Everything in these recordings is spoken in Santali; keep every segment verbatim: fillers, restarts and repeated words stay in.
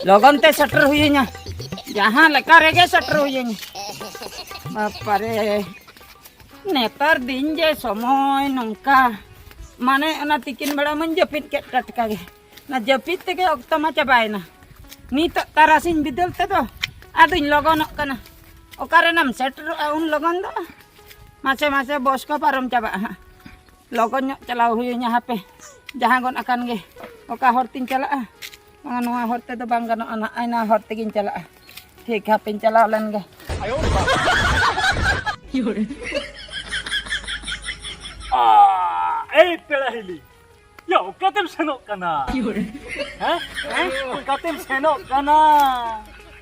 ᱞᱚᱜᱚᱱ ᱛᱮ ᱥᱮᱴᱮᱨ ᱦᱩᱭᱟᱹᱧᱟ, ᱡᱟᱦᱟᱸ ᱞᱮᱠᱟ ᱨᱮᱜᱮ ᱥᱮᱴᱮᱨ ᱦᱩᱭᱟᱹᱧᱟ᱾ ᱵᱟᱯᱟᱨᱮ, ᱱᱮᱛᱟᱨ ᱫᱤᱱ ᱡᱮ ᱥᱚᱢᱚᱭ ᱱᱚᱝᱠᱟ, ᱢᱟᱱᱮ ᱚᱱᱟ ᱛᱤᱠᱤᱱ ᱵᱮᱲᱟ ᱢᱟᱧ ᱡᱟᱹᱯᱤᱫ ᱠᱮᱫ ᱴᱟᱴᱠᱟ ᱜᱮ᱾ ᱚᱱᱟ ᱡᱟᱹᱯᱤᱫ ᱛᱮᱜᱮ ᱚᱠᱛᱚ ᱢᱟ ᱪᱟᱵᱟᱭᱮᱱᱟ᱾ ᱱᱤᱛᱚᱜ ᱛᱟᱨᱟᱥᱤᱧ ᱵᱤᱫᱟᱹᱞ ᱛᱮᱫᱚ ᱟᱫᱚᱧ ᱞᱚᱜᱚᱱᱚᱜ ᱠᱟᱱᱟ᱾ ᱚᱠᱟᱨᱮᱱᱟᱢ ᱥᱮᱴᱮᱨᱚᱜᱼᱟ ᱩᱱ ᱞᱚᱜᱚᱱ ᱫᱚ? ᱢᱟᱥᱮ ᱢᱟᱥᱮ ᱵᱚᱥ ᱠᱚ ᱯᱟᱨᱚᱢ ᱪᱟᱵᱟᱜᱼᱟ ᱦᱟᱸᱜ᱾ ᱞᱚᱜᱚᱱ ᱧᱚᱜ ᱪᱟᱞᱟᱣ ᱦᱩᱭᱟᱹᱧᱟ ᱦᱟᱯᱮ, ᱡᱟᱦᱟᱸ ᱜᱚᱫ ᱟᱠᱟᱱ ᱜᱮ᱾ ᱚᱠᱟ ᱦᱚᱨ ᱛᱤᱧ ᱪᱟᱞᱟᱜᱼᱟ? ᱵᱟᱝᱟ, ᱱᱚᱣᱟ ᱦᱚᱨ ᱛᱮᱫᱚ ᱵᱟᱝ ᱜᱟᱱᱚᱜᱼᱟ, ᱱᱟᱜ ᱟᱭᱱᱟ ᱦᱚᱨ ᱛᱮᱜᱤᱧ ᱪᱟᱞᱟᱜᱼᱟ᱾ ᱴᱷᱤᱠ, ᱦᱟᱯᱮᱧ ᱪᱟᱞᱟᱣ ᱞᱮᱱ ᱜᱮ᱾ ᱟ, ᱮᱭ ᱯᱮᱲᱟ ᱦᱤᱞᱤ, ᱭᱟ, ᱚᱠᱟᱛᱮᱢ ᱥᱮᱱᱚᱜ ᱠᱟᱱᱟ? ᱦᱮᱸ? ᱦᱮᱸ? ᱚᱠᱟᱛᱮᱢ ᱥᱮᱱᱚᱜ ᱠᱟᱱᱟ?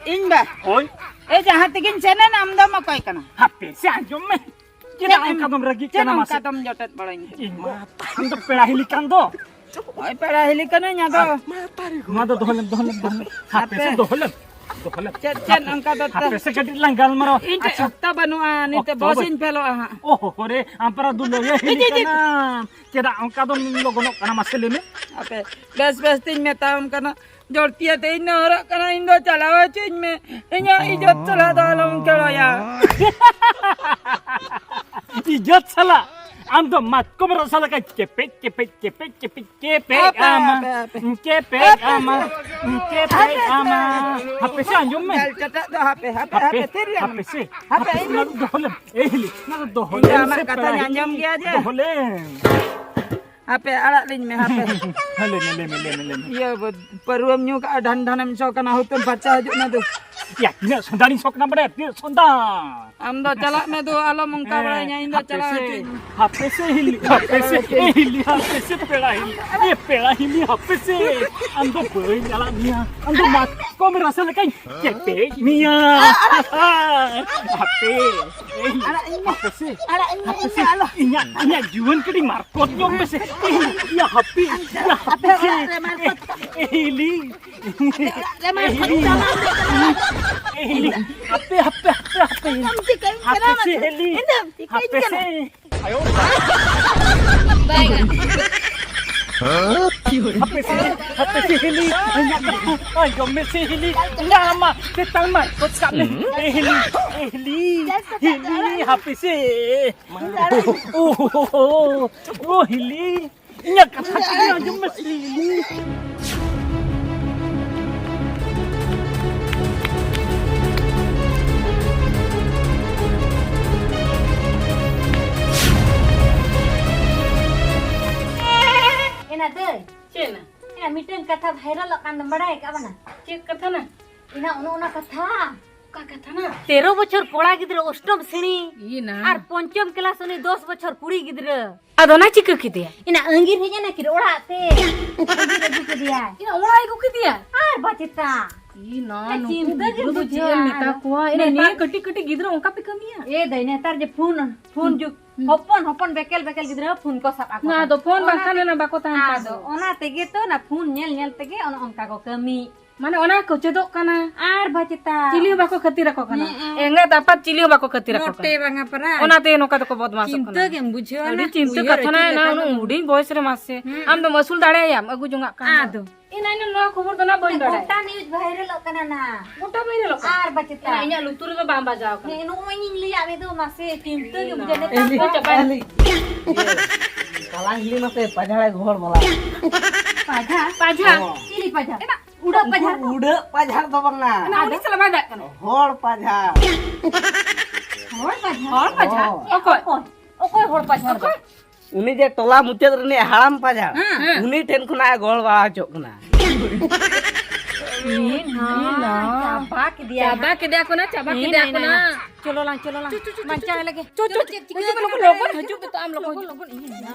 ᱤᱧ ᱵᱟ? ᱦᱳᱭ᱾ ᱮ, ᱡᱟᱦᱟᱸ ᱛᱮᱜᱤᱧ ᱥᱮᱱᱮᱱ, ᱟᱢ ᱫᱚᱢ ᱚᱠᱚᱭ ᱠᱟᱱᱟ? ᱦᱟᱯᱮ ᱥᱮ, ᱟᱸᱡᱚᱢ ᱢᱮ᱾ ᱪᱮᱫᱟᱜ ᱪᱮᱫ ᱮᱢ, ᱚᱱᱠᱟ ᱫᱚᱢ ᱨᱟᱹᱜᱤᱜ ᱪᱮᱫ ᱠᱟᱱᱟ ᱚᱱᱠᱟ ᱢᱟᱥᱮ? ᱫᱚᱢ ᱡᱚᱴᱮᱫ ᱵᱟᱲᱟᱧ ᱠᱟᱱᱟ? ᱤᱧ ᱢᱟ, ᱟᱢ ᱫᱚ ᱯᱮᱲᱟ ᱦᱤᱞᱤ ᱠᱟᱱ ᱫᱚ᱾ ᱦᱳᱭ, ᱯᱮᱲᱟ ᱦᱤᱞᱤ ᱠᱟᱹᱱᱟᱹᱧ, ᱟᱫᱚ ᱱᱚᱣᱟ ᱫᱚ ᱫᱚᱦᱚ ᱞᱮᱢ, ᱫᱚᱦᱚ ᱞᱮᱢ, ᱫᱚᱦᱚ ᱞᱮᱢ᱾ ᱦᱟᱯᱮ ᱥᱮ, ᱦᱟᱯᱮ᱾ ᱫᱚᱦᱚ ᱞᱮᱢ, ᱫᱚᱦᱚ ᱞᱮᱢ᱾ ᱪᱮᱫ, ᱪᱮᱫ ᱦᱟᱯᱮ, ᱚᱱᱠᱟ ᱫᱚ ᱦᱟᱯᱮ ᱥᱮ, ᱠᱟᱹᱴᱤᱡ ᱞᱟᱝ ᱜᱟᱞᱢᱟᱨᱟᱣᱟ᱾ ᱤᱧ ᱴᱷᱮᱱ ᱟᱪᱪᱷᱟ᱾ ᱚᱠᱛᱚ ᱵᱟᱹᱱᱩᱜᱼᱟ, ᱱᱤᱛᱚᱜ ᱚᱠᱛᱚ ᱵᱚᱥ ᱵᱟᱹᱱᱩᱜ᱾ ᱤᱧ ᱯᱷᱮᱞᱚᱜᱼᱟ ᱦᱟᱸᱜ᱾ ᱚᱦᱚ ᱨᱮ, ᱟᱢ ᱯᱟᱨᱟ ᱫᱩᱞᱟᱹᱲᱤᱭᱟᱹ ᱦᱤᱞᱤ ᱤᱧ, ᱤᱧ, ᱤᱧ᱾ ᱠᱟᱱᱟᱢ᱾ ᱪᱮᱫᱟᱜ ᱚᱱᱠᱟ ᱫᱚᱢ ᱞᱚᱜᱚᱱᱚᱜ ᱠᱟᱱᱟ, ᱢᱟᱥᱮ ᱞᱟᱹᱭ ᱢᱮ? ᱦᱟᱯᱮ, ᱵᱮᱥ ᱵᱮᱥ ᱛᱤᱧ ᱢᱮᱛᱟᱢ ᱠᱟᱱᱟ᱾ ᱡᱚᱲᱛᱤᱭᱟᱹ ᱛᱮ ᱤᱧ ᱱᱮᱦᱚᱨᱚᱜ ᱠᱟᱱᱟ, ᱤᱧ ᱫᱚ ᱪᱟᱞᱟᱣ ᱦᱚᱪᱚᱧ ᱢᱮ᱾ ᱤᱧᱟᱹᱜ ᱤᱡᱽᱡᱚᱛ ᱥᱟᱞᱟᱜ ᱫᱚ ᱟᱞᱚᱢ ᱠᱷᱮᱞᱳᱭᱟ᱾ ᱤᱡᱽᱡᱚᱛ ᱥᱟᱞᱟᱜ? ᱟᱢ ᱫᱚ ᱢᱟᱛᱠᱚᱢ ᱨᱟᱥᱟ ᱞᱮᱠᱟ ᱪᱮᱯᱮᱡ, ᱪᱮᱯᱮᱡ, ᱪᱮᱯᱮᱡ, ᱪᱮᱯᱮᱡ, ᱪᱮᱯᱮᱡ ᱦᱟᱯᱮ, ᱟᱢᱟ᱾ ᱦᱟᱯᱮ, ᱦᱟᱯᱮ᱾ ᱪᱮᱯᱮᱡ ᱦᱟᱯᱮ᱾ ᱟᱢᱟ᱾ ᱪᱮᱯᱮᱡ ᱦᱟᱯᱮ᱾ ᱟᱢᱟ᱾ ᱦᱟᱯᱮ ᱥᱮ, ᱟᱸᱡᱚᱢ ᱢᱮ᱾ ᱜᱟᱞ ᱪᱟᱴᱟᱜ ᱫᱚ ᱦᱟᱯᱮ, ᱦᱟᱯᱮ, ᱦᱟᱯᱮ, ᱦᱟᱯᱮ, ᱛᱷᱤᱨ ᱜᱮ ᱦᱟᱯᱮ ᱢᱮᱱᱟᱜ᱾ ᱥᱮ᱾ ᱦᱟᱯᱮ, ᱦᱟᱯᱮ ᱥᱮ, ᱤᱧ ᱚᱱᱟ ᱫᱚ ᱫᱚᱦᱚ ᱞᱮᱢ᱾ ᱮ ᱦᱤᱞᱤ, ᱚᱱᱟ ᱫᱚ ᱫᱚᱦᱚ ᱤᱧ ᱫᱚ ᱞᱮᱢ ᱟᱢᱟᱜ ᱥᱮ ᱠᱟᱛᱷᱟᱧ ᱯᱮᱲᱟ ᱟᱸᱡᱚᱢ ᱦᱤᱞᱤ᱾ ᱜᱮᱭᱟ ᱡᱮ᱾ ᱫᱚᱦᱚ ᱞᱮᱢ᱾ ᱦᱟᱯᱮ, ᱟᱲᱟᱜ ᱞᱤᱧ ᱢᱮ, ᱦᱟᱯᱮ᱾ ᱦᱮᱸ, ᱞᱟᱹᱭ ᱢᱮ, ᱞᱟᱹᱭ ᱢᱮ, ᱞᱟᱹᱭ ᱢᱮ, ᱞᱟᱹᱭ ᱢᱮ᱾ ᱤᱭᱟᱹ, ᱯᱟᱹᱨᱣᱟᱹᱢ ᱧᱩ ᱠᱟᱜᱼᱟ, ᱰᱷᱟᱱ ᱰᱷᱟᱱᱮᱢ ᱥᱚ ᱠᱟᱱᱟ, ᱦᱩᱛᱩᱢ ᱯᱷᱟᱨᱪᱟ ᱦᱤᱡᱩᱜ ᱢᱮ ᱫᱩ᱾ ᱭᱟ, ᱛᱤᱱᱟᱹᱜ ᱥᱚᱸᱫᱷᱟᱲᱤᱧ ᱥᱚ ᱠᱟᱱᱟ ᱵᱟᱰᱟᱭᱟ, ᱛᱤᱱᱟᱹᱜ ᱥᱚᱸᱫᱷᱟᱲ᱾ ᱟᱢ ᱫᱚ ᱪᱟᱞᱟᱜ ᱢᱮ ᱫᱩ, ᱟᱞᱚᱢ ᱚᱱᱠᱟ ᱦᱮᱸ, ᱵᱟᱲᱟᱭᱟ, ᱤᱧ ᱫᱚ ᱦᱟᱯᱮ ᱪᱟᱞᱟᱣ ᱥᱮ, ᱦᱚᱪᱚᱧ ᱢᱮ᱾ ᱦᱟᱯᱮ ᱥᱮ, ᱦᱤᱞᱤ, ᱦᱟᱯᱮ ᱥᱮ, ᱮ ᱦᱤᱞᱤ, ᱦᱟᱯᱮ ᱥᱮ, ᱯᱮᱲᱟ ᱦᱤᱞᱤ, ᱮ ᱯᱮᱲᱟ ᱦᱤᱞᱤ, ᱦᱟᱯᱮ ᱥᱮ, ᱟᱢ ᱫᱚ ᱵᱟᱹᱧ ᱟᱲᱟᱜ ᱢᱮᱭᱟ, ᱟᱢ ᱫᱚ ᱢᱟᱛᱠᱚᱢ ᱨᱟᱥᱟ ᱞᱮᱠᱟᱧ ᱪᱮᱯᱮᱡ ᱢᱮᱭᱟ᱾ ᱦᱟᱯᱮ, ᱮ ᱦᱤᱞᱤ, ᱟᱲᱟᱜ ᱤᱧ ᱢᱮ, ᱦᱟᱯᱮ ᱥᱮ, ᱟᱲᱟᱜ ᱤᱧ ᱢᱮ, ᱦᱟᱯᱮ ᱤᱧ ᱥᱮ, ᱫᱚ ᱟᱞᱚ᱾ ᱤᱧᱟᱜ, ᱤᱧᱟᱜ ᱡᱩᱣᱟᱹᱱ ᱠᱟᱹᱴᱤᱡ ᱢᱟᱨᱠᱚᱛ ᱧᱚᱜ ᱢᱮᱥᱮ, ᱮ ᱦᱤᱞᱤ, ᱭᱟ ᱦᱟᱯᱮ, ᱭᱟ ᱦᱟᱯᱮ ᱟᱯᱮ ᱥᱮ, ᱚᱲᱟᱜ ᱨᱮ ᱢᱟᱨᱠᱚᱛ ᱮ ᱦᱤᱞᱤ᱾ ᱨᱮᱢᱟ ᱮ ᱦᱤᱞᱤ, ᱠᱷᱟᱱ ᱪᱟᱞᱟᱣ ᱮ ᱦᱤᱞᱤ, ᱦᱟᱯᱮ, ᱦᱟᱯᱮ, ᱦᱟᱯᱮ, ᱦᱟᱯᱮ᱾ ᱪᱮᱫ ᱮᱢ ᱪᱤᱠᱟᱹᱧ ᱦᱟᱯᱮ ᱠᱟᱱᱟ? ᱥᱮ, ᱦᱤᱞᱤ᱾ ᱤᱧ ᱫᱚᱢ ᱪᱤᱠᱟᱹᱧ ᱦᱟᱯᱮ ᱠᱟᱱᱟ? ᱥᱮ᱾ ᱵᱟᱭ ᱜᱟᱱᱚᱜ᱾ ᱦᱟᱯᱮ ᱥᱮ, ᱦᱟᱯᱮ ᱥᱮ ᱦᱤᱞᱤ, ᱤᱧᱟᱜ ᱠᱟᱛᱷᱟ ᱟᱸᱡᱚᱢ ᱢᱮᱥᱮ ᱦᱤᱞᱤ, ᱧᱟᱢᱟ ᱪᱮᱛᱟᱱ ᱢᱟ ᱠᱚᱪᱠᱟᱜ ᱢᱮ᱾ ᱮ ᱦᱤᱞᱤ, ᱮ ᱦᱤᱞᱤ, ᱦᱤᱞᱤ, ᱦᱟᱯᱮ ᱥᱮ᱾ ᱳ ᱦᱳ ᱦᱳ, ᱳ ᱦᱤᱞᱤ, ᱤᱧᱟᱜ ᱠᱟᱛᱷᱟ ᱠᱟᱹᱴᱤᱡ ᱟᱸᱡᱚᱢ ᱢᱮᱥᱮ ᱦᱤᱞᱤ᱾ ᱮᱱᱟ ᱫᱟᱹᱭ᱾ ᱪᱮᱫ ᱱᱟ? ᱮᱱᱟ ᱢᱤᱫᱴᱟᱝ ᱠᱟᱛᱷᱟ ᱵᱷᱟᱭᱨᱟᱞᱚᱜ ᱠᱟᱱ ᱫᱚ ᱵᱟᱲᱟᱭ ᱠᱟᱜ ᱵᱟᱱᱟ? ᱪᱮᱫ ᱠᱟᱛᱷᱟ ᱱᱟ? ᱮᱱᱟ ᱚᱱᱮ ᱚᱱᱟ ᱠᱟᱛᱷᱟ᱾ ᱚᱠᱟ ᱠᱟᱛᱷᱟ ᱱᱟ? ᱛᱮᱨᱚ ᱵᱚᱪᱷᱚᱨ ᱠᱚᱲᱟ ᱜᱤᱫᱽᱨᱟᱹ ᱚᱥᱴᱚᱢ ᱥᱨᱮᱬᱤ ᱤᱭᱟᱹ ᱱᱟ᱾ ᱟᱨ ᱯᱚᱧᱪᱚᱢ ᱠᱞᱟᱥ ᱩᱱᱤ ᱫᱚᱥ ᱵᱚᱪᱷᱚᱨ ᱠᱩᱲᱤ ᱜᱤᱫᱽᱨᱟᱹ᱾ ᱟᱫᱚ ᱚᱱᱟ ᱪᱤᱠᱟᱹ ᱠᱮᱫᱮᱭᱟ? ᱮᱱᱟ ᱟᱺᱜᱤᱨ ᱦᱮᱡ ᱮᱱᱟ ᱠᱤᱱ ᱚᱲᱟᱜ ᱛᱮ᱾ ᱟᱺᱜᱤᱨ ᱟᱹᱜᱩ ᱠᱮᱫᱮᱭᱟᱭ᱾ ᱮᱱᱟ ᱚᱲᱟᱜ ᱟᱹᱜᱩ ᱠᱮᱫᱮᱭᱟ? ᱟᱨ ᱵᱟᱪᱮᱛᱟ᱾ ᱤ ᱱᱟ, ᱮ, ᱱᱩᱠᱩ ᱪᱤᱱᱛᱟᱹ ᱜᱮᱢ ᱜᱤᱫᱽᱨᱟᱹ ᱫᱚ ᱪᱮᱫ ᱮᱢ ᱵᱩᱡᱷᱟᱹᱣᱟ᱾ ᱢᱮᱛᱟ ᱠᱚᱣᱟ? ᱮᱱᱟ ᱱᱮᱛᱟᱨ ᱱᱤᱭᱟᱹ ᱠᱟᱹᱴᱤᱡ ᱠᱟᱹᱴᱤᱡ ᱜᱤᱫᱽᱨᱟᱹ ᱚᱱᱠᱟ ᱯᱮ ᱠᱟᱹᱢᱤᱭᱟ? ᱮ ᱫᱟᱹᱭ, ᱱᱮᱛᱟᱨ ᱡᱮ ᱯᱷᱳᱱ, ᱯᱷᱳᱱ ᱡᱩᱜᱽ, ᱦᱩᱸ᱾ ᱦᱚᱯᱚᱱ ᱦᱚᱯᱚᱱ ᱵᱮᱠᱮᱞ ᱵᱮᱠᱮᱞ ᱜᱤᱫᱽᱨᱟᱹ ᱯᱷᱳᱱ ᱠᱚ ᱥᱟᱵ ᱟᱠᱚ ᱱᱟ ᱠᱟᱱᱟ᱾ ᱟᱫᱚ ᱯᱷᱳᱱ ᱚᱱᱟ ᱵᱟᱝᱠᱷᱟᱱ ᱛᱮ, ᱚᱱᱟ ᱵᱟᱠᱚ ᱛᱟᱦᱮᱱ ᱠᱟᱱ ᱟᱫᱚ ᱫᱚ᱾ ᱚᱱᱟ ᱛᱮᱜᱮ ᱛᱚ, ᱚᱱᱟ ᱯᱷᱳᱱ ᱧᱮᱞ ᱧᱮᱞ ᱛᱮᱜᱮ ᱚᱱᱮ ᱚᱱᱠᱟ ᱠᱚ ᱠᱟᱹᱢᱤ᱾ ᱢᱟᱱᱮ ᱚᱱᱟ ᱠᱚ ᱪᱮᱫᱚᱜ ᱠᱟᱱᱟ᱾ ᱟᱨ ᱵᱟᱪᱮᱛᱟ᱾ ᱪᱤᱞᱤ ᱦᱚᱸ ᱵᱟᱠᱚ ᱠᱷᱟᱹᱛᱤᱨ ᱟᱠᱚ ᱠᱟᱱᱟ᱾ ᱦᱮᱸ, ᱦᱮᱸ᱾ ᱮᱸᱜᱟᱛ ᱟᱯᱟᱛ ᱪᱤᱞᱤ ᱦᱚᱸ ᱵᱟᱠᱚ ᱠᱷᱟᱹᱛᱤᱨ ᱟᱠᱚ ᱢᱚᱴᱮ ᱠᱟᱱᱟ᱾ ᱵᱟᱝᱟ ᱯᱟᱨᱟ᱾ ᱚᱱᱟᱛᱮ ᱱᱚᱝᱠᱟ ᱫᱚᱠᱚ ᱵᱚᱫᱢᱟᱥᱚᱜ ᱠᱟᱱᱟ᱾ ᱪᱤᱱᱛᱟᱹ ᱜᱮᱢ ᱵᱩᱡᱷᱟᱹᱣᱟ ᱟᱹᱰᱤ ᱱᱟ, ᱪᱤᱱᱛᱟᱹ ᱩᱭᱦᱟᱹᱨ ᱠᱟᱛᱷᱟ ᱦᱚᱪᱚ ᱱᱟ, ᱱᱟ, ᱠᱟᱛᱮ ᱩᱱᱟᱹᱜ ᱫᱚ᱾ ᱦᱩᱰᱤᱧ ᱵᱚᱭᱮᱥ ᱨᱮ ᱢᱟᱥᱮ᱾ ᱦᱩᱸ᱾ ᱟᱢ ᱫᱚᱢ ᱟᱹᱥᱩᱞ ᱫᱟᱲᱮᱭᱟᱭᱟᱢ ᱟᱹᱜᱩ ᱡᱚᱝᱟᱜ ᱠᱟᱱ ᱫᱚ᱾ ᱟᱫᱚ᱾ ᱤᱧ ᱟᱭᱱᱟ ᱱᱚᱣᱟ ᱠᱷᱚᱵᱚᱨ ᱫᱚ ᱱᱟ ᱵᱟᱹᱧ ᱵᱟᱰᱟᱭᱟ᱾ ᱜᱚᱴᱟ news viral ᱚᱜ ᱠᱟᱱᱟ ᱱᱟ᱾ ᱜᱚᱴᱟ viral ᱚᱜ ᱠᱟᱱᱟ? ᱟᱨ ᱵᱟᱪᱮᱛᱟ᱾ ᱤᱧ ᱟᱜ ᱞᱩᱛᱩᱨ ᱨᱮᱫᱚ ᱵᱟᱝ ᱵᱟᱡᱟᱣ ᱠᱟᱱᱟ᱾ ᱦᱮᱸ, ᱱᱚᱜᱼᱚᱭ ᱤᱧ ᱞᱟᱹᱭᱟᱫ ᱢᱮ ᱫᱚ, ᱢᱟᱥᱮ ᱪᱤᱱᱛᱟᱹ ᱜᱮ ᱵᱩᱡᱷᱟᱹᱣ ᱱᱮᱛᱟᱨ ᱮᱞᱤ, ᱫᱚ᱾ ᱮᱞᱤ᱾ ᱤᱭᱟᱹ, ᱠᱟᱞᱟ ᱦᱤᱞᱤ ᱢᱟᱥᱮ ᱯᱟᱡᱷᱟᱲᱮ ᱜᱚᱦᱚᱲ ᱵᱟᱞᱟ᱾ ᱯᱟᱡᱷᱟᱲ? ᱯᱟᱡᱷᱟᱲ? ᱦᱚᱸ᱾ ᱪᱤᱞᱤ ᱯᱟᱡᱷᱟᱲ? ᱮᱱᱟ᱾ ᱩᱰᱟᱹᱜ ᱯᱟᱡᱷᱟᱲ ᱫᱚ? ᱩᱰᱟᱹᱜ ᱯᱟᱡᱷᱟᱲ ᱫᱚ ᱵᱟᱝᱟ᱾ ᱮᱱᱟ ᱩᱱᱤ ᱥᱟᱞᱟᱜ ᱵᱟᱭ ᱫᱟᱜ ᱠᱟᱱᱟ᱾ ᱦᱚᱲ ᱯᱟᱡᱷᱟᱲ᱾ ᱦᱚᱲ ᱯᱟᱡᱷᱟᱲ? ᱦᱚᱲ ᱯᱟᱡᱷᱟᱲ? ᱦᱚᱸ᱾ ᱚᱠᱚᱭ? ᱚᱠᱚᱭ ᱦᱚᱲ ᱯᱟᱡᱷᱟᱲ ᱫᱚ? ᱚᱠᱚᱭ? ᱩᱱᱤ ᱡᱮ ᱴᱚᱞᱟ ᱢᱩᱪᱟᱹᱫ ᱨᱤᱱᱤᱡ ᱦᱟᱲᱟᱢ ᱯᱟᱡᱷᱟᱲ, ᱦᱮᱸ᱾ ᱩᱱᱤ ᱴᱷᱮᱱ ᱠᱷᱚᱱᱟᱜ ᱮ ᱜᱚᱦᱚᱲ ᱵᱟᱲᱟ ᱦᱚᱪᱚᱜ ᱠᱟᱱᱟ᱾ ᱤ ᱱᱟ, ᱪᱟᱵᱟ ᱠᱮᱫᱮᱭᱟ ᱪᱟᱵᱟ ᱦᱟᱸᱜ᱾ ᱠᱮᱫᱮᱭᱟ ᱠᱚ ᱱᱟ, ᱪᱟᱵᱟ ᱤ ᱠᱮᱫᱮᱭᱟ ᱱᱟ, ᱠᱚ ᱱᱟ, ᱱᱟ᱾ ᱱᱟ᱾ ᱪᱚᱞᱚ ᱞᱟᱝ, ᱪᱚᱞᱚ ᱞᱟᱝ᱾ ᱪᱚ, ᱪᱚ, ᱪᱚ, ᱵᱟᱧᱪᱟᱣ ᱪᱚ, ᱞᱟᱹᱜᱤᱫ᱾ ᱪᱚ, ᱪᱚ, ᱪᱚ, ᱪᱮᱫ ᱪᱤᱠᱟᱹ ᱞᱚᱜᱚᱱ, ᱠᱟᱱᱟ? ᱞᱚᱜᱚᱱ ᱦᱤᱡᱩᱜ ᱢᱮ ᱛᱚ ᱟᱢ, ᱞᱚᱜᱚᱱ, ᱞᱚᱜᱚᱱ, ᱞᱚᱜᱚᱱ, ᱤ ᱱᱟ᱾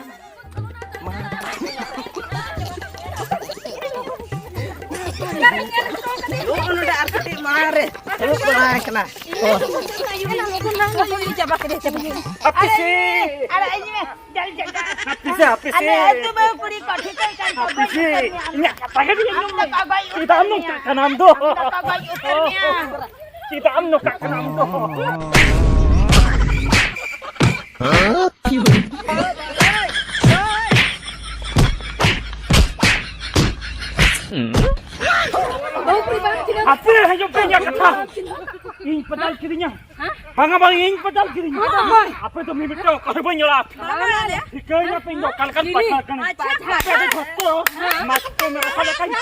ᱱᱚᱜᱼᱚ ᱱᱚᱰᱮ ᱟᱨ ᱠᱟᱹᱴᱤᱡ ᱢᱟᱲᱟᱝ ᱨᱮ ᱫᱩᱲᱩᱵ ᱵᱟᱲᱟ ᱟᱠᱟᱱᱟ᱾ ᱚ᱾ ᱪᱟᱵᱟ ᱠᱮᱫᱮ, ᱪᱟᱵᱟ ᱠᱮᱫᱮ᱾ ᱦᱟᱯᱮ ᱥᱮ᱾ ᱟᱨ ᱤᱧ ᱢᱮ, ᱡᱟᱞ, ᱡᱟᱞ, ᱡᱟᱞ᱾ ᱦᱟᱯᱮ ᱥᱮ, ᱦᱟᱯᱮ ᱥᱮ᱾ ᱟᱞᱮ ᱟᱹᱛᱩ ᱵᱟᱹᱦᱩ ᱠᱩᱲᱤ ᱠᱚ ᱴᱷᱤᱠᱟᱹᱭ ᱠᱟᱱ ᱦᱟᱯᱮ ᱛᱟᱵᱚᱱᱟ᱾ ᱥᱮ᱾ ᱤᱧᱟᱜ ᱠᱟᱛᱷᱟ ᱜᱮ ᱟᱸᱡᱚᱢ ᱢᱮ᱾ ᱟᱢ ᱫᱚ ᱚᱠᱚᱭ ᱪᱮᱫᱟᱜ ᱮᱢ ᱩᱛᱟᱹᱨ ᱱᱚᱝᱠᱟᱜ ᱢᱮᱭᱟ? ᱠᱟᱱᱟ ᱟᱢ ᱫᱚ? ᱟᱢ ᱫᱚ ᱚᱠᱚᱭ ᱩᱛᱟᱹᱨ ᱢᱮᱭᱟ? ᱪᱮᱫᱟᱜ ᱮᱢ ᱱᱚᱝᱠᱟᱜ ᱠᱟᱱᱟ ᱟᱢ ᱫᱚ? ᱦᱮᱸ? ᱦᱮᱸ? ᱦᱮᱸ? ᱟᱯᱮ ᱦᱤᱡᱩᱜ ᱯᱮ, ᱤᱧᱟᱹᱜ ᱠᱟᱛᱷᱟ᱾ ᱤᱧ ᱯᱟᱪᱟᱞ ᱠᱤᱫᱤᱧᱟ᱾ ᱵᱟᱝᱟ, ᱵᱟᱝ, ᱤᱧ ᱯᱟᱪᱟᱞ ᱠᱤᱫᱤᱧᱟ᱾ ᱟᱯᱮ ᱫᱚ ᱢᱤᱫ ᱢᱤᱫᱴᱟᱝ ᱚᱠᱟ ᱦᱚᱸ ᱵᱟᱹᱧ ᱧᱮᱞᱟ᱾ ᱴᱷᱤᱠᱟᱹᱭ ᱱᱟᱯᱮ, ᱤᱧ ᱫᱚ ᱚᱠᱟ ᱞᱮᱠᱟᱱ ᱯᱟᱪᱟᱞ ᱠᱟᱱᱟᱧ᱾ ᱟᱯᱮ ᱫᱚ ᱡᱷᱚᱛᱚ ᱢᱟᱛᱠᱚᱢ ᱨᱚᱥᱟ ᱞᱮᱠᱟᱧ᱾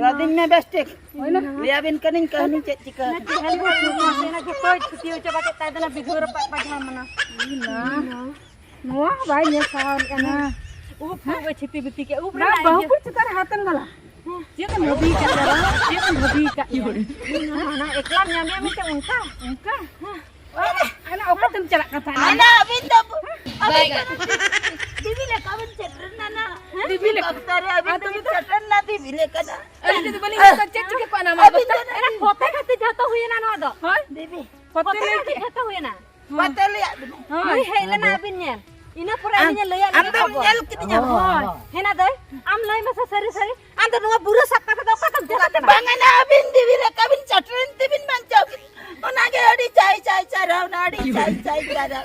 ᱨᱟᱫᱤᱧ ᱢᱮ ᱵᱮᱥ ᱴᱷᱤᱠ᱾ ᱞᱟᱹᱭᱟᱵᱤᱱ ᱠᱟᱹᱱᱟᱹᱧ ᱠᱟᱹᱦᱱᱤ ᱪᱮᱫ ᱪᱤᱠᱟᱹ ᱟᱠᱟᱱᱟ᱾ ᱡᱚᱛᱚᱭ ᱪᱷᱩᱴᱤ ᱦᱚᱪᱚ ᱵᱟᱠᱮᱫ ᱛᱟᱭ ᱫᱚ, ᱚᱱᱟ ᱵᱤᱫᱷᱩᱣᱟᱹ ᱨᱟᱯᱟᱜ ᱯᱟᱡᱷᱟᱲ ᱢᱟᱱᱟ᱾ ᱱᱚᱣᱟ ᱵᱟᱭ ᱧᱮᱞ ᱥᱟᱦᱟᱣ ᱠᱟᱱᱟ᱾ ᱩᱵ ᱠᱚ ᱪᱷᱤᱛᱤ ᱵᱤᱛᱤ ᱠᱮᱫ, ᱩᱵ ᱵᱟᱝ, ᱨᱮᱱᱟᱜ ᱵᱟᱹᱦᱩ ᱤᱭᱟᱹ᱾ ᱠᱩᱲᱤ ᱪᱮᱛᱟᱱ ᱨᱮ ᱦᱟᱛᱮᱢ ᱜᱟᱞᱟ᱾ ᱪᱮᱫ ᱮᱢ ᱵᱷᱟᱹᱵᱤ ᱠᱟᱜ ᱠᱟᱱᱟ? ᱪᱮᱫ ᱮᱢ ᱵᱷᱟᱹᱵᱤ ᱠᱟᱜ ᱠᱟᱱᱟ? ᱦᱟᱱᱟ ᱮᱠᱞᱟᱢ ᱧᱟᱢᱮᱭᱟ ᱢᱮᱱᱛᱮ ᱚᱱᱠᱟ? ᱚᱱᱠᱟ? ᱦᱟᱱᱟ ᱚᱠᱟᱛᱮᱢ ᱪᱟᱞᱟᱜ ᱠᱟᱱ ᱛᱟᱦᱮᱱᱟ? ᱟᱹᱵᱤᱱ ᱫᱚ, ᱟᱹᱵᱤᱱ ᱫᱚ ᱫᱤᱵᱤ ᱞᱮᱠᱟ ᱵᱤᱱ ᱥᱮᱴᱮᱨ ᱮᱱᱟ ᱱᱟ᱾ ᱫᱤᱵᱤ ᱞᱮᱠᱟ? ᱚᱠᱛᱚ ᱨᱮ ᱟᱹᱵᱤᱱ ᱫᱚᱵᱤᱱ ᱥᱮᱴᱮᱨ ᱮᱱᱟ ᱫᱤᱵᱤ ᱞᱮᱠᱟ ᱱᱟ᱾ ᱟᱹᱞᱤᱧ ᱡᱩᱫᱤ ᱵᱟᱹᱞᱤᱧ ᱢᱮᱛᱟ ᱪᱮᱫ ᱪᱤᱠᱟᱹ ᱠᱚᱜᱼᱟ ᱱᱟ ᱢᱟ ᱟᱹᱵᱤᱱ ᱫᱚ ᱮᱱᱟ ᱯᱷᱚᱛᱮ ᱠᱷᱟᱹᱛᱤᱨ ᱡᱷᱚᱛᱚ ᱦᱩᱭᱮᱱᱟ ᱱᱚᱣᱟ ᱫᱚ᱾ ᱦᱳᱭ? ᱫᱤᱵᱤ᱾ ᱯᱷᱚᱛᱮ ᱯᱷᱚᱛᱮ ᱞᱟᱹᱭ ᱠᱷᱟᱹᱛᱤᱨ ᱠᱮᱜᱼᱟ᱾ ᱡᱷᱚᱛᱚ ᱦᱩᱭᱮᱱᱟ᱾ ᱯᱟᱛᱮ ᱞᱟᱹᱭᱟᱜ ᱵᱤᱱᱟ᱾ ᱦᱳᱭ᱾ ᱱᱩᱭ ᱦᱮᱡ ᱞᱮᱱᱟ ᱟᱹᱵᱤᱱ ᱧᱮᱞ᱾ ᱤᱱᱟᱹ ᱯᱚᱨᱮ ᱟᱢ, ᱟᱹᱞᱤᱧ ᱮ ᱞᱟᱹᱭᱟᱫ ᱟᱢ ᱞᱤᱧᱟ ᱫᱚᱢ ᱠᱷᱚᱵᱚᱨ᱾ ᱧᱮᱞ ᱠᱤᱫᱤᱧᱟ? ᱦᱳᱭ᱾ ᱦᱮᱱᱟ ᱫᱟᱹᱭ, ᱟᱢ ᱞᱟᱹᱭ ᱢᱮᱥᱮ ᱥᱟᱹᱨᱤ ᱥᱟᱹᱨᱤ᱾ ᱟᱢ ᱫᱚ ᱱᱚᱣᱟ ᱵᱩᱨᱩ ᱥᱟᱵ ᱠᱟᱛᱮ ᱫᱚ ᱚᱠᱟᱛᱮᱢ ᱪᱟᱞᱟᱜ ᱠᱟᱱᱟ? ᱵᱟᱝᱟ ᱱᱟ, ᱟᱹᱵᱤᱱ ᱫᱤᱵᱤ ᱞᱮᱠᱟ ᱵᱤᱱ ᱪᱟᱴᱨᱮᱱ ᱛᱮᱵᱤᱱ ᱵᱟᱧᱪᱟᱣ ᱠᱤᱫᱤᱧ᱾ ᱚᱱᱟᱜᱮ ᱟᱹᱰᱤ ᱪᱟᱭ ᱪᱟᱭ ᱪᱟᱨᱦᱟᱣ ᱱᱟ, ᱟᱹᱰᱤ ᱪᱟᱭ ᱪᱟᱭ ᱪᱟᱨᱦᱟᱣ᱾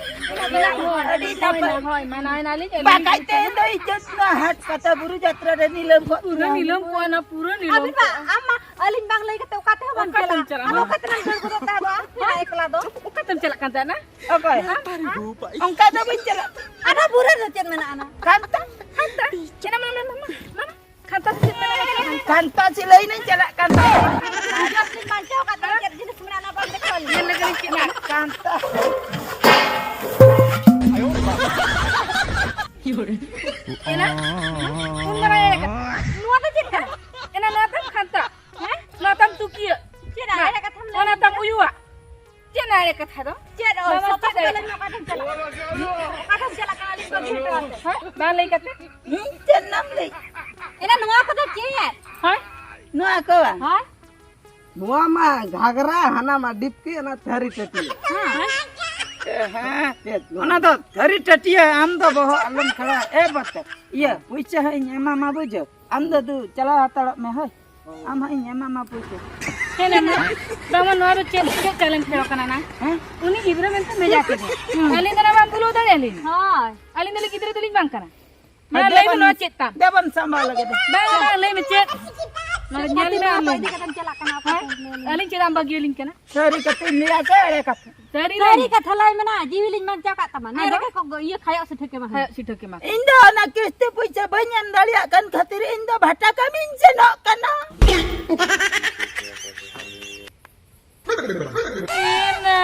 ᱦᱳᱭ, ᱟᱹᱰᱤ ᱦᱳᱭ, ᱱᱟᱯᱟᱭ᱾ ᱦᱳᱭ, ᱢᱟᱱᱟᱣ ᱮᱱᱟᱞᱤᱧ, ᱟᱹᱞᱤᱧ ᱵᱟᱠᱷᱟᱡ ᱛᱮ ᱫᱚ ᱤᱡᱽᱡᱚᱛ ᱱᱟ ᱦᱟᱴ ᱯᱟᱛᱟ ᱵᱩᱨᱩ ᱡᱟᱛᱨᱟ ᱨᱮ ᱱᱤᱞᱟᱹᱢ ᱠᱚᱜ ᱯᱩᱨᱟᱹ ᱠᱮᱭᱟ᱾ ᱱᱤᱞᱟᱹᱢ ᱠᱚᱜᱼᱟ ᱱᱟ, ᱯᱩᱨᱟᱹ ᱱᱤᱞᱟᱹᱢ ᱟᱹᱵᱤᱱ ᱢᱟ, ᱠᱚᱜᱼᱟ᱾ ᱟᱢ ᱢᱟ ᱟᱹᱞᱤᱧ ᱵᱟᱝ ᱞᱟᱹᱭ ᱠᱟᱛᱮ ᱚᱠᱟ ᱛᱮᱦᱚᱸ ᱵᱟᱢ ᱚᱠᱟ ᱛᱮᱢ ᱪᱟᱞᱟᱜᱼᱟ᱾ ᱪᱟᱞᱟᱜᱼᱟ? ᱟᱢ ᱚᱠᱟ ᱛᱮᱢ ᱫᱟᱹᱲ ᱜᱚᱫᱚᱜ ᱛᱟᱦᱮᱸᱫ ᱮᱠᱞᱟ ᱫᱚ? ᱚᱠᱟᱛᱮᱢ ᱪᱟᱞᱟᱜ ᱠᱟᱱ ᱛᱟᱦᱮᱱᱟ? ᱚᱠᱚᱭ? ᱟᱢ? ᱚᱱᱠᱟ ᱫᱚ ᱵᱟᱹᱧ ᱪᱟᱞᱟᱜ᱾ ᱟᱫᱚ ᱵᱩᱨᱩ ᱨᱮ ᱪᱮᱫ ᱢᱮᱱᱟᱜᱼᱟ ᱱᱟ? ᱠᱟᱱᱛᱟ, ᱠᱟᱱᱛᱟ᱾ ᱪᱮᱫ ᱮᱢ ᱢᱮᱱᱟ, ᱢᱮᱱᱟ, ᱢᱮᱱᱟ? ᱠᱟᱱᱛᱟ ᱥᱤᱞᱟᱹᱭ ᱱᱟᱧ ᱪᱟᱞᱟᱜ ᱠᱟᱱ ᱛᱟᱦᱮᱸᱫ᱾ ᱟᱸᱡᱚᱢ ᱠᱤᱱ ᱵᱟᱧᱪᱟᱣ ᱠᱟᱛᱮ ᱪᱮᱫ ᱡᱤᱱᱤᱥ ᱢᱮᱱᱟᱜᱼᱟ, ᱚᱱᱟ ᱵᱟᱢ ᱫᱮᱠᱷᱟᱣ ᱞᱤᱧᱟ? ᱧᱮᱞ ᱞᱮᱜᱮ ᱞᱤᱧ ᱪᱮᱫ ᱢᱮᱱᱟᱜᱼᱟ᱾ ᱠᱟᱱᱛᱟ᱾ ᱮᱱᱟ? ᱩᱱ ᱢᱟᱨᱟᱝ ᱮᱲᱮ ᱠᱟᱛᱷᱟ᱾ ᱱᱚᱣᱟ ᱫᱚ ᱪᱮᱫ ᱠᱟᱱᱟ? ᱮᱱᱟ ᱱᱚᱣᱟ ᱛᱟᱢ ᱠᱷᱟᱱᱛᱟ᱾ ᱦᱮᱸ? ᱱᱚᱣᱟ ᱛᱟᱢ ᱛᱩᱠᱤᱭᱟᱹ᱾ ᱪᱮᱫ ᱟᱨ ᱮᱲᱮ ᱠᱟᱛᱷᱟᱢ ᱞᱟᱹᱭ ᱚᱱᱟ ᱛᱟᱢ ᱠᱮᱫᱟ? ᱩᱭᱩᱣᱟᱜ᱾ ᱪᱮᱫ ᱱᱟ ᱮᱲᱮ ᱠᱟᱛᱷᱟ ᱫᱚ? ᱪᱮᱫ ᱚ, ᱵᱟᱵᱟ, ᱥᱚᱯᱟ ᱪᱮᱫ ᱥᱚᱯᱟ ᱮᱲᱮ? ᱞᱟᱹᱭ ᱢᱮ, ᱚᱠᱟᱴᱷᱮᱱ ᱪᱟᱞᱟᱜ ᱠᱟᱱᱟ? ᱚᱠᱟᱴᱷᱮᱱ ᱪᱟᱞᱟᱜ ᱠᱟᱱᱟ? ᱟᱹᱞᱤᱧ ᱵᱟᱹᱜᱤ ᱦᱚᱴᱚ ᱠᱟᱛᱮ᱾ ᱦᱮᱸ? ᱵᱟᱝ ᱞᱟᱹᱭ ᱠᱟᱛᱮ? ᱤᱧ ᱪᱮᱫ ᱱᱟᱢ ᱞᱟᱹᱭ? ᱮᱱᱟ ᱱᱚᱣᱟ ᱠᱚᱫᱚ ᱪᱮᱫ? ᱦᱳᱭ? ᱱᱚᱣᱟ ᱠᱚ? ᱦᱳᱭ? ᱱᱚᱣᱟ ᱢᱟ ᱜᱷᱟᱜᱽᱨᱟ, ᱦᱟᱱᱟ ᱢᱟ ᱰᱤᱯᱠᱤ, ᱚᱱᱟ ᱛᱷᱟᱹᱨᱤ ᱴᱟᱹᱴᱤᱭᱟᱹ᱾ ᱦᱮᱸ᱾ ᱦᱮᱸ, ᱪᱮᱫ? ᱚᱱᱟ ᱫᱚ ᱛᱷᱟᱹᱨᱤ ᱴᱟᱹᱴᱤᱭᱟᱹ, ᱟᱢ ᱫᱚ ᱵᱚᱦᱚᱜ ᱟᱞᱚᱢ ᱠᱷᱟᱲᱟ᱾ ᱮ ᱵᱟᱛᱟ, ᱤᱭᱟᱹ, ᱯᱩᱭᱥᱟᱹ ᱦᱟᱸᱜ ᱤᱧ ᱮᱢᱟᱢᱟ, ᱵᱩᱡᱷᱟᱹᱣ? ᱟᱢ ᱫᱚ ᱫᱩ, ᱪᱟᱞᱟᱣ ᱦᱟᱛᱟᱲᱚᱜ ᱢᱮ, ᱦᱳᱭ᱾ ᱟᱢ ᱦᱟᱸᱜ ᱤᱧ ᱮᱢᱟᱢᱟ ᱯᱩᱭᱥᱟᱹ᱾ ᱪᱮᱫ ᱮᱢ ᱞᱟᱹᱭᱟ? ᱵᱟᱝᱢᱟ ᱱᱚᱣᱟ ᱫᱚ ᱪᱮᱫ, ᱪᱮᱫ ᱪᱟᱞᱮᱢ ᱠᱷᱮᱞ ᱠᱟᱱᱟ ᱱᱟ? ᱦᱮᱸ? ᱩᱱᱤ ᱜᱤᱫᱽᱨᱟᱹ ᱢᱮᱱᱛᱮ ᱵᱷᱮᱡᱟ ᱠᱮᱫᱮᱭᱟ᱾ ᱦᱩᱸ᱾ ᱟᱹᱞᱤᱧ ᱫᱚ ᱱᱟ ᱵᱟᱝ ᱫᱩᱞᱟᱹᱣ ᱫᱟᱲᱮᱭᱟᱞᱤᱧ᱾ ᱦᱳᱭ᱾ ᱟᱹᱞᱤᱧ ᱫᱚ ᱜᱤᱫᱽᱨᱟᱹ ᱫᱚᱞᱤᱧ ᱵᱟᱝ ᱠᱟᱱᱟ᱾ ᱢᱟ ᱫᱮᱵᱚᱱ, ᱞᱟᱹᱭ ᱢᱮ ᱱᱚᱣᱟ ᱪᱮᱫ ᱛᱟᱢ? ᱫᱮᱵᱚᱱ ᱥᱟᱢᱵᱟᱣ ᱞᱟᱹᱜᱤᱫ᱾ ᱵᱟᱝ, ᱵᱟᱝ, ᱞᱟᱹᱭ ᱢᱮ ᱪᱮᱫ? ᱱᱚᱰᱮ ᱧᱮᱞ ᱢᱮ ᱟᱢ᱾ ᱤᱫᱤ ᱠᱟᱛᱮᱢ ᱪᱟᱞᱟᱜ ᱠᱟᱱᱟ ᱚᱠᱟ ᱦᱮᱸ? ᱥᱮᱫ? ᱟᱹᱞᱤᱧ ᱪᱮᱫᱟᱜ ᱮᱢ ᱵᱟᱹᱜᱤᱭᱟᱹᱞᱤᱧ ᱠᱟᱱᱟ? ᱥᱟᱹᱨᱤ ᱠᱟᱛᱷᱟᱧ ᱞᱟᱹᱭᱟ ᱥᱮ ᱮᱲᱮ ᱠᱟᱛᱷᱟ? ᱥᱟᱹᱨᱤ ᱞᱟᱹᱭ ᱥᱟᱹᱨᱤ ᱢᱮ᱾ ᱠᱟᱛᱷᱟ ᱞᱟᱹᱭ ᱢᱮ ᱱᱟ, ᱡᱤᱣᱤ ᱞᱤᱧ ᱵᱟᱧᱪᱟᱣ ᱠᱟᱜ ᱛᱟᱢᱟ᱾ ᱱᱮ ᱟᱫᱚ? ᱨᱮᱜᱮ ᱠᱚ ᱤᱭᱟᱹ ᱠᱷᱟᱭᱚᱜ ᱥᱮ ᱴᱷᱟᱹᱠᱮ ᱢᱟ᱾ ᱠᱷᱟᱭᱚᱜ ᱥᱮ ᱴᱷᱟᱹᱠᱮ ᱢᱟ᱾ ᱤᱧ ᱫᱚ ᱚᱱᱟ ᱠᱤᱥᱛᱤ ᱯᱩᱭᱥᱟᱹ ᱵᱟᱹᱧ ᱮᱢ ᱫᱟᱲᱮᱭᱟᱜ ᱠᱟᱱ ᱠᱷᱟᱹᱛᱤᱨ ᱤᱧ ᱫᱚ ᱵᱷᱟᱴᱟ ᱠᱟᱹᱢᱤᱧ ᱥᱮᱱᱚᱜ ᱠᱟᱱᱟ᱾ ᱮᱱᱟ,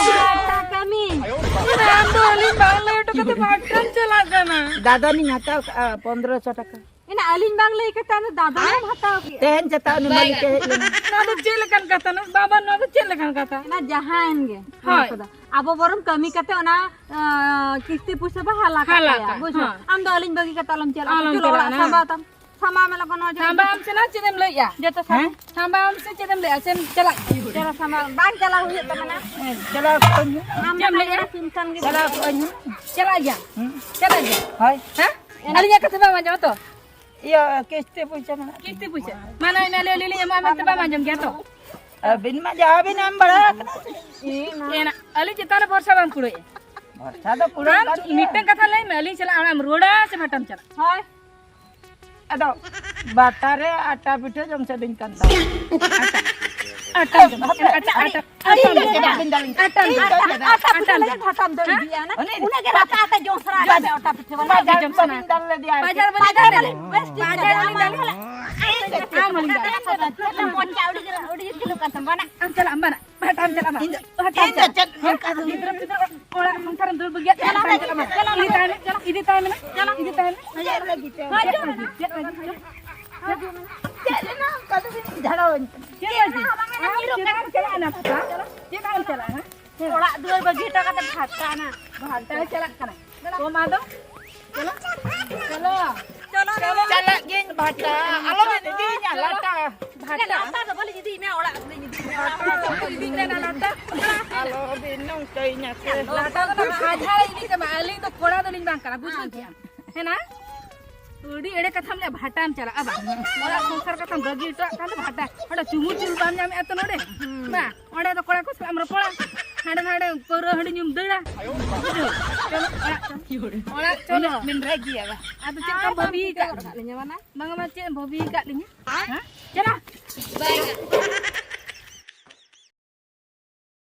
ᱵᱷᱟᱴᱟ ᱠᱟᱹᱢᱤ᱾ ᱮᱱᱟ, ᱟᱢ ᱫᱚ ᱟᱹᱞᱤᱧ ᱵᱟᱝ ᱞᱟᱹᱭ ᱦᱚᱴᱚ ᱠᱟᱛᱮ ᱵᱷᱟᱴᱟᱢ ᱪᱟᱞᱟᱜ ᱠᱟᱱᱟ᱾ ᱫᱟᱫᱚᱱᱤᱧ ᱦᱟᱛᱟᱣ ᱠᱟᱜᱼᱟ ᱯᱚᱱᱫᱽᱨᱚᱥᱚ ᱴᱟᱠᱟ᱾ ᱮᱱᱟ ᱟᱹᱞᱤᱧ ᱵᱟᱝ ᱞᱟᱹᱭ ᱠᱟᱛᱮ ᱟᱫᱚ ᱫᱟᱫᱚᱱᱮᱢ ᱦᱟᱛᱟᱣ ᱠᱮᱜᱼᱟ᱾ ᱛᱮᱦᱮᱧ ᱥᱮᱛᱟᱜ ᱩᱱᱤ ᱢᱟᱹᱞᱤᱠ ᱮ ᱦᱮᱡ ᱞᱮᱱᱟ᱾ ᱱᱚᱣᱟ ᱫᱚ ᱪᱮᱫ ᱞᱮᱠᱟᱱ ᱠᱟᱛᱷᱟ ᱱᱟ? ᱵᱟᱵᱟ, ᱱᱚᱣᱟ ᱫᱚ ᱪᱮᱫ ᱞᱮᱠᱟᱱ ᱠᱟᱛᱷᱟ? ᱮᱱᱟ ᱡᱟᱦᱟᱸᱭᱮᱱ ᱜᱮ, ᱦᱳᱭ᱾ ᱱᱚᱣᱟ ᱠᱚᱫᱚ ᱟᱵᱚ ᱵᱚᱨᱚᱝ ᱠᱟᱹᱢᱤ ᱠᱟᱛᱮ ᱚᱱᱟ, ᱟᱸ, ᱠᱤᱥᱛᱤ ᱯᱩᱭᱥᱟᱹ ᱵᱚ ᱦᱟᱞᱟ ᱦᱟᱞᱟ ᱠᱟᱜ ᱛᱟᱭᱟ, ᱠᱟᱜ, ᱵᱩᱡᱷᱟᱹᱣ? ᱦᱮᱸ᱾ ᱟᱢ ᱫᱚ ᱟᱹᱞᱤᱧ ᱵᱟᱹᱜᱤ ᱠᱟᱛᱮ ᱟᱞᱚᱢ ᱪᱟᱞᱟᱜᱼᱟ᱾ ᱟᱞᱚᱢ ᱪᱚᱞᱚ ᱚᱲᱟᱜ ᱪᱟᱞᱟᱜᱼᱟ, ᱥᱟᱢᱵᱟᱣ ᱦᱮᱸ᱾ ᱛᱟᱢ᱾ ᱥᱟᱢᱵᱟᱣ ᱢᱮ ᱞᱚᱜᱚᱱ ᱱᱚᱣᱟ ᱡᱚᱛᱚ ᱥᱟᱢᱵᱟᱣ ᱟᱢ ᱥᱮ ᱱᱟ ᱪᱮᱫ ᱮᱢ ᱞᱟᱹᱭᱮᱜᱼᱟ? ᱡᱚᱛᱚ ᱥᱟᱢᱵᱟᱣ᱾ ᱦᱮᱸ? ᱥᱟᱢᱵᱟᱣ ᱟᱢ ᱥᱮ ᱪᱮᱫ ᱮᱢ ᱞᱟᱹᱭᱮᱜᱼᱟ? ᱥᱮᱢ ᱪᱟᱞᱟᱜ? ᱪᱚᱞᱚ ᱥᱟᱢᱵᱟᱣ᱾ ᱵᱟᱝ ᱪᱟᱞᱟᱣ ᱦᱩᱭᱩᱜ ᱛᱟᱢᱟ ᱱᱟ᱾ ᱦᱮᱸ, ᱪᱟᱞᱟᱣ ᱠᱚᱜ ᱟᱹᱧ ᱦᱟᱸᱜ᱾ ᱟᱢ ᱪᱮᱫ ᱮᱢ ᱫᱚ ᱞᱟᱹᱭᱮᱜᱼᱟ? ᱥᱤᱢ ᱥᱟᱱ ᱜᱮ ᱪᱟᱞᱟᱣ ᱠᱚᱜ ᱟᱹᱧ ᱦᱟᱸᱜ᱾ ᱪᱟᱞᱟᱜ ᱜᱮᱭᱟ? ᱦᱩᱸ᱾ ᱪᱟᱞᱟᱜ ᱜᱮᱭᱟ? ᱦᱳᱭ᱾ ᱮᱱᱟ ᱟᱹᱞᱤᱧᱟᱜ ᱠᱟᱛᱷᱟ ᱵᱟᱢ ᱟᱸᱡᱚᱢᱟ ᱛᱚ? ᱤᱭᱟᱹ, ᱠᱤᱥᱛᱤ ᱯᱩᱭᱥᱟᱹ ᱢᱮᱱᱟᱜ ᱛᱤᱧᱟ᱾ ᱠᱤᱥᱛᱤ ᱯᱩᱭᱥᱟᱹ? ᱢᱟᱱᱮ, ᱮᱱᱟ ᱟᱹᱞᱤᱧ ᱞᱤᱧ ᱮᱢᱟ ᱢᱮᱱᱛᱮ ᱵᱟᱢ ᱟᱸᱡᱚᱢ ᱜᱮᱭᱟ ᱛᱚ? ᱟᱹᱵᱤᱱ ᱢᱟ ᱡᱟᱦᱟᱸ ᱵᱤᱱ ᱮᱢ ᱵᱟᱲᱟ ᱟᱠᱟᱫᱟ᱾ ᱮᱱᱟ ᱟᱹᱞᱤᱧ ᱪᱮᱛᱟᱱ ᱨᱮ ᱵᱷᱚᱨᱥᱟ ᱵᱟᱢ ᱠᱩᱲᱟᱹᱭᱮᱫᱼᱟ᱾ ᱵᱷᱚᱨᱥᱟ ᱫᱚ ᱠᱩᱲᱟᱹᱜ ᱟᱢ ᱠᱟᱱ ᱜᱮᱭᱟ᱾ ᱢᱤᱫᱴᱟᱝ ᱠᱟᱛᱷᱟ ᱞᱟᱹᱭ ᱢᱮ, ᱟᱹᱞᱤᱧ ᱥᱟᱞᱟᱜ ᱚᱲᱟᱜ ᱮᱢ ᱨᱩᱣᱟᱹᱲᱟ ᱥᱮ ᱵᱷᱟᱴᱟᱢ ᱪᱟᱞᱟᱜᱼᱟ? ᱦᱳᱭ᱾ ᱟᱫᱚ ᱵᱟᱴᱟ ᱨᱮ ᱟᱴᱟ ᱯᱤᱴᱷᱟᱹ ᱡᱚᱢ ᱥᱟᱱᱟᱧ ᱠᱟᱱ ᱛᱟᱦᱮᱸᱫ᱾ ᱟᱴᱟ᱾ ᱟᱴᱟ ᱡᱚᱢ᱾ ᱦᱟᱯᱮ, ᱟᱴᱟ, ᱟᱴᱟ, ᱟᱴᱟ ᱟᱹᱞᱤᱧ ᱫᱚ ᱡᱚᱢ᱾ ᱪᱮᱫᱟᱜ ᱵᱤᱱ ᱫᱟᱞᱤᱧ ᱠᱟᱱᱟ? ᱟᱴᱟ ᱡᱚᱢ᱾ ᱟᱴᱟ ᱯᱤᱴᱷᱟᱹ ᱞᱟᱹᱜᱤᱫ ᱵᱷᱟᱴᱟᱢ ᱫᱚ ᱤᱫᱤᱭᱟ ᱱᱟ᱾ ᱩᱱᱤ ᱩᱱᱟᱹᱜ ᱜᱮ ᱨᱟᱯᱟᱜ ᱟᱛᱮ ᱡᱚᱢ ᱥᱟᱱᱟ ᱠᱟᱱᱟ ᱟᱴᱟ ᱯᱤᱴᱷᱟᱹ ᱵᱟᱞᱟ᱾ ᱵᱟᱡᱟᱨ ᱡᱚᱢ ᱥᱟᱱᱟ᱾ ᱵᱟᱹᱵᱤᱱ ᱫᱟᱞ ᱞᱮᱫᱮᱭᱟ᱾ ᱵᱟᱡᱟᱨ ᱵᱟᱞᱤᱧ ᱵᱟᱡᱟᱨ ᱫᱟᱞ᱾ ᱵᱟᱞᱤᱧ ᱫᱟᱞ᱾ ᱵᱟᱡᱟᱨ ᱵᱟᱞᱤᱧ ᱫᱟᱞ᱾ ᱟᱢ ᱦᱚᱸᱞᱤᱧ ᱫᱟᱞ᱾ ᱢᱚᱪᱟ ᱩᱰᱤ ᱩᱰᱤ ᱠᱤᱞᱳ ᱠᱟᱱ ᱛᱟᱢᱟ ᱱᱟ᱾ ᱟᱢ ᱪᱟᱞᱟᱜ ᱟᱢ ᱵᱟᱱᱟ᱾ ᱵᱷᱟᱴᱟᱢ ᱪᱟᱞᱟᱜ ᱢᱟ᱾ ᱤᱧ ᱫᱚ, ᱵᱷᱟᱴᱟᱢ ᱤᱧ ᱫᱚ ᱪᱟᱞᱟᱜ᱾ ᱪᱮᱫ ᱦᱮᱸ? ᱚᱱᱠᱟ ᱫᱚ ᱜᱤᱫᱽᱨᱟᱹ ᱯᱤᱫᱽᱨᱟᱹ ᱚᱲᱟᱜ ᱥᱚᱝᱥᱟᱨ ᱮᱢ ᱫᱟᱹᱲ ᱵᱟᱹᱜᱤᱭᱟᱜ ᱛᱮ ᱵᱷᱟᱴᱟᱢ ᱪᱟᱞᱟᱜ ᱢᱟ᱾ ᱪᱟᱞᱟᱜ ᱢᱮ᱾ ᱤᱫᱤ ᱛᱟᱭ ᱢᱮ, ᱪᱟᱞᱟᱜ, ᱤᱫᱤ ᱛᱟᱭ ᱢᱮ᱾ ᱪᱟᱞᱟᱜ ᱢᱮ᱾ ᱪᱮᱫ ᱞᱟᱹᱜᱤᱫ ᱛᱮ? ᱪᱮᱫ ᱞᱟᱹᱜᱤᱫ ᱛᱮ? ᱪᱮᱫ ᱞᱟᱹᱜᱤᱫ ᱛᱮ? ᱪᱮᱫ ᱞᱮᱱᱟ? ᱚᱱᱠᱟ ᱫᱚ ᱵᱤᱱ ᱡᱷᱟᱲᱟᱣᱟᱹᱧ ᱠᱟᱱᱟ᱾ ᱪᱮᱫ ᱞᱟᱹᱜᱤᱫ? ᱟᱢ ᱪᱮᱫ ᱮᱢ ᱪᱟᱞᱟᱜᱼᱟ ᱱᱟᱯᱟᱭ? ᱪᱮᱫ ᱮᱢ ᱪᱟᱞᱟᱜᱼᱟ? ᱦᱮᱸ? ᱚᱲᱟᱜ ᱫᱩᱣᱟᱹᱨ ᱵᱟᱹᱜᱤ ᱦᱚᱴᱚ ᱠᱟᱛᱮ ᱵᱷᱟᱴᱟ ᱱᱟ᱾ ᱵᱷᱟᱴᱟ ᱪᱟᱞᱟᱜ ᱠᱟᱱᱟ᱾ ᱪᱚᱞᱚ᱾ ᱪᱚᱞᱚ᱾ ᱪᱚᱞᱚ᱾ ᱪᱟᱞᱟᱜ ᱜᱤᱭᱟᱹᱧ ᱵᱷᱟᱴᱟ᱾ ᱟᱞᱚ ᱵᱤᱱ ᱤᱫᱤᱭᱤᱧᱟ ᱞᱟᱴᱟ᱾ ᱞᱟᱴᱟ ᱫᱚ ᱵᱟᱹᱞᱤᱧ ᱤᱫᱤᱭᱮᱫ ᱢᱮᱭᱟ, ᱚᱲᱟᱜ ᱫᱚᱞᱤᱧ ᱤᱫᱤᱭᱮᱫ ᱢᱮᱭᱟ, ᱚᱲᱟᱜ ᱫᱚ ᱵᱟᱹᱞᱤᱧ ᱤᱫᱤᱭᱮᱫ ᱢᱮᱭᱟ, ᱞᱟᱴᱟ᱾ ᱟᱞᱚ ᱵᱤᱱ ᱱᱚᱝᱠᱟᱭᱤᱧᱟ ᱥᱮ᱾ ᱞᱟᱴᱟ ᱫᱚ ᱟᱡᱷᱟᱲ ᱤᱫᱤ ᱠᱟᱢᱟ, ᱟᱹᱞᱤᱧ ᱫᱚ ᱠᱚᱲᱟ ᱫᱚᱞᱤᱧ ᱵᱟᱝ ᱠᱟᱱᱟ, ᱵᱩᱡᱷᱟᱹᱣ ᱠᱮᱜᱼᱟᱢ? ᱦᱮᱸ ᱱᱟ? ᱟᱹᱰᱤ ᱮᱲᱮ ᱠᱟᱛᱷᱟᱢ ᱞᱟᱹᱭᱟ, ᱵᱷᱟᱴᱟᱢ ᱪᱟᱞᱟᱜᱼᱟ ᱵᱟᱝ? ᱚᱲᱟᱜ ᱥᱚᱝᱥᱟᱨ ᱠᱟᱛᱷᱟᱢ ᱵᱟᱹᱜᱤ ᱦᱚᱴᱚᱣᱟᱜ ᱠᱟᱱ ᱫᱚ ᱵᱷᱟᱴᱟ᱾ ᱚᱸᱰᱮ ᱪᱩᱢᱩ ᱪᱩᱞ ᱵᱟᱢ ᱧᱟᱢᱮᱫᱼᱟ ᱛᱚ ᱱᱚᱰᱮ? ᱵᱟᱝ, ᱚᱸᱰᱮ ᱫᱚ ᱠᱚᱲᱟ ᱠᱚ ᱥᱟᱞᱟᱜ ᱮᱢ ᱨᱚᱯᱚᱲᱟ, ᱦᱟᱸᱰᱮ ᱱᱟᱰᱮ ᱯᱟᱹᱣᱨᱟᱹ ᱦᱟᱺᱰᱤ ᱧᱩᱢ ᱫᱟᱹᱲᱟ᱾ ᱵᱩᱡᱷᱟᱹᱣ? ᱪᱚᱞᱚ, ᱚᱲᱟᱜ ᱪᱚᱞᱚ᱾ ᱪᱚᱞᱚ᱾ ᱵᱤᱱ ᱨᱟᱹᱜᱤᱭᱟ ᱵᱟᱝ? ᱟᱫᱚ ᱪᱮᱫ ᱞᱮᱠᱟᱢ ᱵᱷᱟᱹᱵᱤ ᱟᱠᱟᱫ ᱞᱤᱧᱟ? ᱵᱟᱝᱟ ᱢᱟ, ᱪᱮᱫ ᱮᱢ ᱵᱷᱟᱹᱵᱤ ᱟᱠᱟᱫ ᱞᱤᱧᱟ? ᱦᱮᱸ? ᱪᱟᱞᱟᱜ᱾ ᱵᱟᱝᱟ᱾